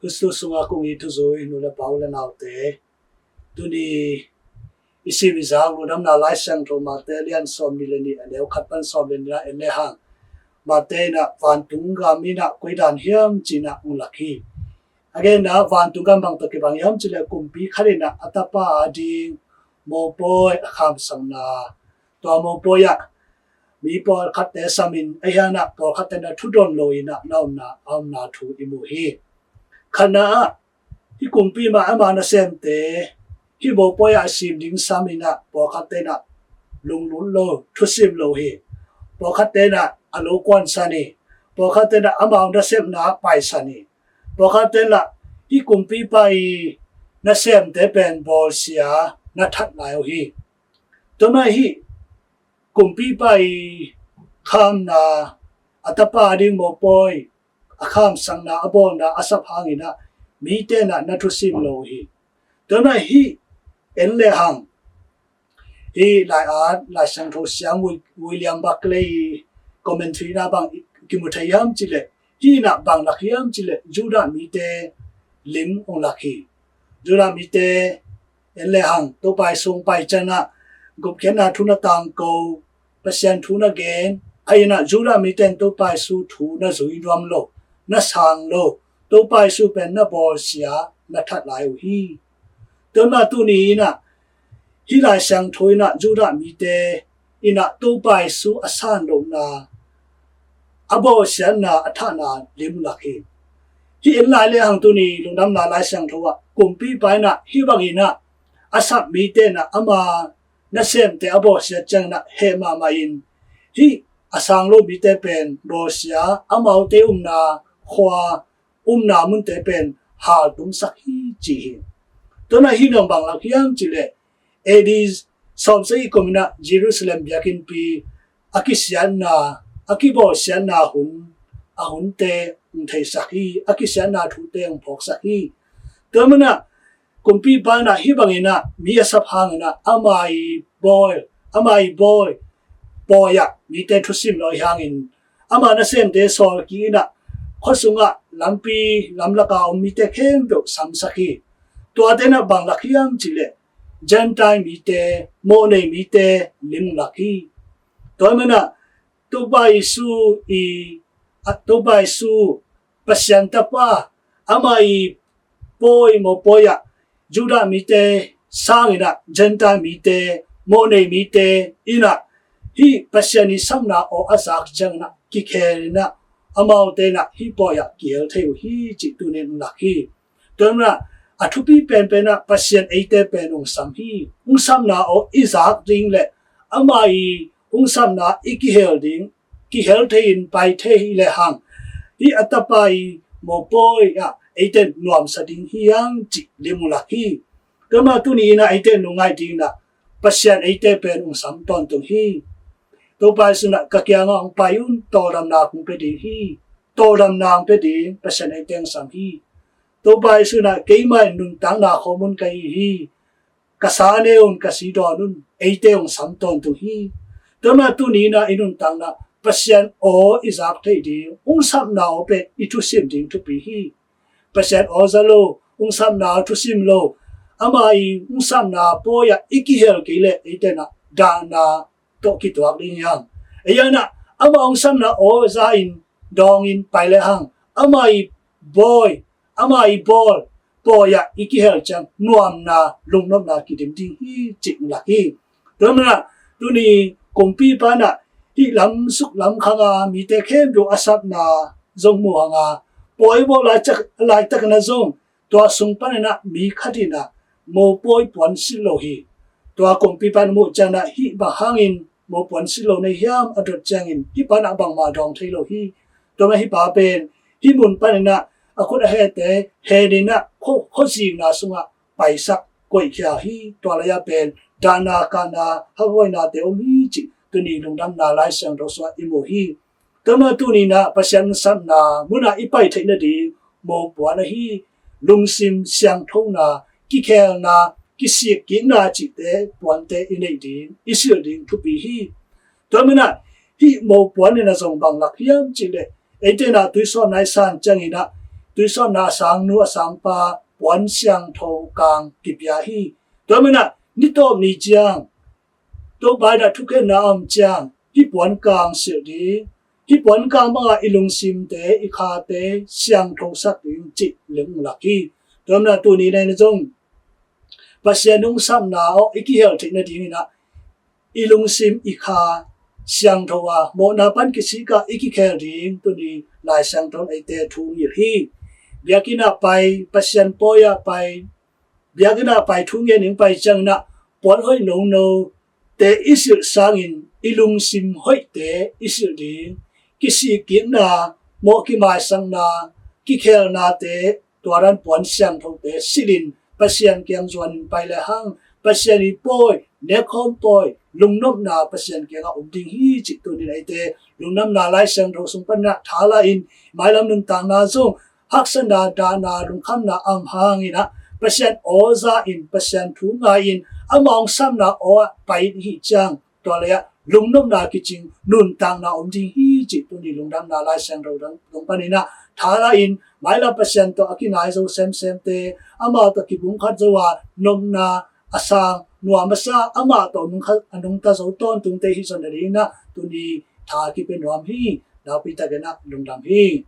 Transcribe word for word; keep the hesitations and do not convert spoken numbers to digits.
Khristu sungah kong it thuzui nu le pa, u le naute, tuni i sim i zak Lungdamna Lai Siangtho Mate lian sawm nih le nih, a neu khat pan sawm le nih ah en le hang, Mate in ah vantung gam in ah koi dan hiam ci-in ah hong lak hi. A genna ah vantung gam bang tawh kibang hiam cih leh kumpi khat in ah a tapa ading mopawi a khamsakna, tua mopawi ah mi pawlkhatte samin, ahih hang ah pawlkhatte na thudon lo in ah na omna, a omna thu i mu hi. Khatna ah, hih kumpi mah ama nasemte hih mopawi ah a sim ding samin ah pawlkhatte na lunglut lo, thusim lo hi. Pawlkhatte na a lo kuansan hi. Pawlkhatte na amau nasepna paisan hi. Pawlkhatte na hih kumpipa i nasemte pen bawlsia na that lai uh hi. Tua mah hih kumpipa i khamna, a tapa ading mopawi a khamsakna, a bawlna a sap hangin ah mite na na thusim lo uh hi. Tua mah hih en le hang, hih lai-at, Lai Siangtho siam Wi-, William Barclay commentary na bang kimu thei hiam cih leh, hih na bang lak hiam cih leh Judah mite lim hong lak hi. Judah mite en le hang, Topa Jesu hong pai ciangin ah gupkhiatna thu na tangko, Pasian thu na gen, a in ah Judah mite in Topa Jesu thu na zui nuam lo, na sang lo, Topa Jesu pen na bawlsia na that lai uh hi. Tua mah tuni in ah hih Lai Siangtho in ah Judah mite in ah Topa Jesu a san lohna, a bawlsiatna, a thahna lim lak hi. Hih en lai le hang tuni Lungdamna Lai Siangtho ah kumpipa in ah hih bangin ah a sap mite na ama nasemte a bawlsiat ciangin ah heh mahmah in, hih a sang lo mite pen bawlsia, amaute umna khua, umna munte pen haltumsak hi ci hi. Tua mah hih na bang lak hiam cih leh, A D sawmsagih kum in ah Jerusalem biakinnpi a kisiatna, a kibawlsiatna hun, a hunte hong theisak hi, a kisiatna thute hong phawksak hi. Tua mah in ah kumpipa in ah hih bangin ah mi a sap hangin ah ama i bawl, ama i bawl pawi ah mite thusim lo ahih hangin, ama nasemte sawl kik in ah khua sungah, lampi lamlakah a om mite khempeuh samsak hi. Tuate na bang lak hiam cih leh Gentile mite, mawhnei mite lim lak hi. Tua mah in ah Topa Jesu i, a, Topa Jesu, Pasian Tapa, ama i pawi, mopawi ah Judah mite sangin ah Gentile mite, mawhnei mite in ah hih Pasian i sapna aw a zak ciangin ah kikhel in ah amaute in ah hih pawi ah kihel thei uh hi cih tuni in lak hi. Tua mah in ah a thupi penpen ah Pasian eite pen hong sam hi. Hong sapna aw i zak ding le ama i hong sapna i kihel ding, kihel thei in pai thei hi le hang, hih a Tapa i mopawi ah eite nuamsa ding hi hang cih lim uh lak hi. Tua mah tuni in ah eite lungngaih ding in ah Pasian eite pen hong sam tawntung hi. Topa Jesu in ah ka kiangah hong pai un, tawldamna kong pia ding hi. Tawldamna hong pia ding Pasian eite hong sam hi. Topa Jesu in ah keimah in nuntakna khawm un ka hi hi. Ka sa ne un, ka si dawn un, eite hong sam tawntung hi. Tua mah tuni in ah i nuntakna Pasian aw i zak theih ding, hong sapna aw pen i thusim ding thupi hi. Pasian aw za lo, hong sapna aw thusim lo, ama i hong sapna pawi ah i kihel kei leh eite in ah dahna tawh kituak ding hi hang. Ei in ah ama hong sapna aw za in dawng in pai le hang, ama i bawl, ama i bawl pawi ah i kihel ciang nuamna, lungnopna kidim ding hi cih lak hi. Tua mah in ah tuni kumpipa in ah hih lam suk lam khang a mite khempeuh a sapna zong mu hang a, pawi bawl laitak, laitak in ah zong tua sung pan in ah mi khat in ah mopawi puansilh lo hi. Tua kumpipa in muh ciangin ah hih bang hangin mo puansilh lo na hi hiam a dot ciangin hih pa in ah bangmah dawng thei lo hi. Tua mah hih pa pen hih mun pan in ah a khut a hehte hen in ah khua, khuazingna sungah paisak koihkhia hi. Tua lai ah pen dahna, kahna, hauhhuainate om hi cih tuni Lungdamna Lai Siangtho sungah i mu hi. Tua mah tuni in ah Pasian sapna mun ah i pai theih nading mopuan ahi lungsim siangthona, kikhelna, kisikkikna cihte puante i neih ding, i silh ding thupi hi. Tua mah in ah hih mopuan in ah zong bang lak hiam cih leh, eite in ah tuisawpna i san ciangin ah tuisawtna a sangnu a sangpa puan siangtho kang kipia hi. Tua manin ah ni tawp ni ciang Topa in ah thukhenna a om ciang hih puan kang silh ding, hih puan kang bangah i lungsimte, i khate siangtho sak ding cih lungdam hi. Tua manin ah tuni-in ah zong Pasian hong sapna aw i kihel theih nadingin ah i lungsim i kha siangtho a mawhna pan kisik a i kikhel ding tuni Lai Siangtho in eite thu ngilh hi. Biakinn ah pai, Pasian pawi ah pai, biakinn ah pai thu ngen ding pai ciangin ah puan hoih nono te i silh sangin i lungsim hoihte i silh ding, kisikkikna, mawh kimaisakna, kikhelnate, tua dan puan siangthote silhin Pasian kiang zuanin pai le hang Pasian i pawi, nekkhawm pawi, lungnopna Pasian kiangah om ding hi cih tuni-in eite lungdamna Lai Siangtho sung panin ah thala in mailam nuntakna zong haksatna, dahna, lungkhamna a om hangin ah Pasian aw za-in, Pasian thu ngai-in, amah hong sapna aw ah pai i hih ciang tua leh ah lungnopna kicing nuntakna om ding hi cih tuni lungdamna Lai Siangtho dong panin ah thala in mailam Pasian tawh a kinai zo semsemte, amah tawh kibungkhat zo a nopna a sang nuam a sa, amah tawh a nungta zo tawntungte hi zong nadingin ah tuni tha kipia nuam hi. Nakpi takin ah lungdam hi.